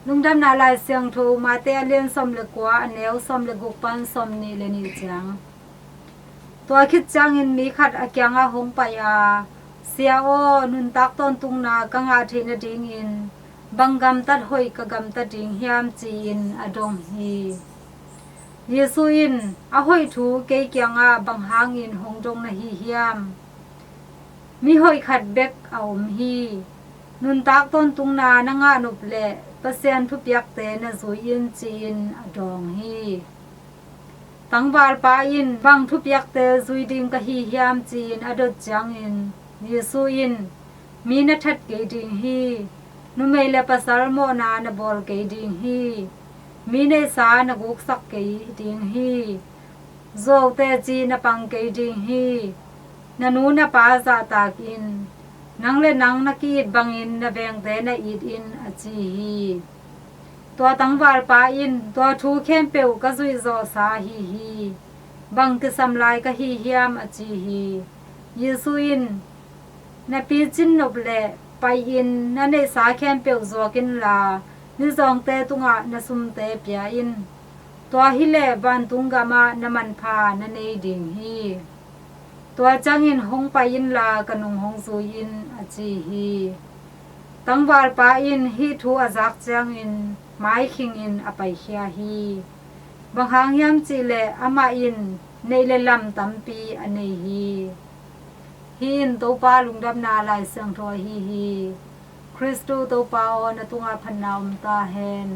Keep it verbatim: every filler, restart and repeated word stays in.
Lungdamna Lai Siangtho, Mate a lian sawm le kua, a neu sawm le guk pan sawm nih le nih ciang. Tua khit ciangin mi khat a kiangah hong pai a, "Sia aw, nuntak tawntungna ka ngah theih nadingin bang gamtat hoih ka gamtat ding hiam?" ci-in a dong hi. Jesu in, "A hoih thu kei kiangah bang hangin hong dong na hi hiam? Mi hoih khat bek a om hi. Nuntak tawntungna na ngah nop leh Pasian thupiakte na zui in," ci-in a dawng hi. Tangvalpa in, "Bang thupiakte zui ding ka hi hiam?" ci-in a dot ciangin Jesu in, "Mi na that kei ding hi. Numei le pasal mawhna na bawl kei ding hi. Mi neihsa na guksak kei ding hi. Zuau teci na pang kei ding hi. Na nu na pa zahtak in. Nang le nang na ki-it bangin na vengte na it in," a ci hi. Tua tangvalpa in, "Tua thu khempeuh ka zuihzawhsa ahi hi. Bang kisam lai ka hi hiam?" a ci hi. Jesu in, "Na picin nop leh pai-in na neihsa khempeuh zuak inla, mizawngte tungah na sumte pia in. Tua hileh vantung gamah na manpha na nei ding hi. Tua ciangin hong pai inla ka nung hong zui in," a ci hi. Tangvalpa in hih thu a zak ciangin maikhingin a paikhia hi. Bang hang hiam cihleh amah in neih le lam tampi a nei hi. Hih in Topa lungdamna Lai Siangtho ahi hi. Khristu Topa aw, na tungah phatna om ta hen.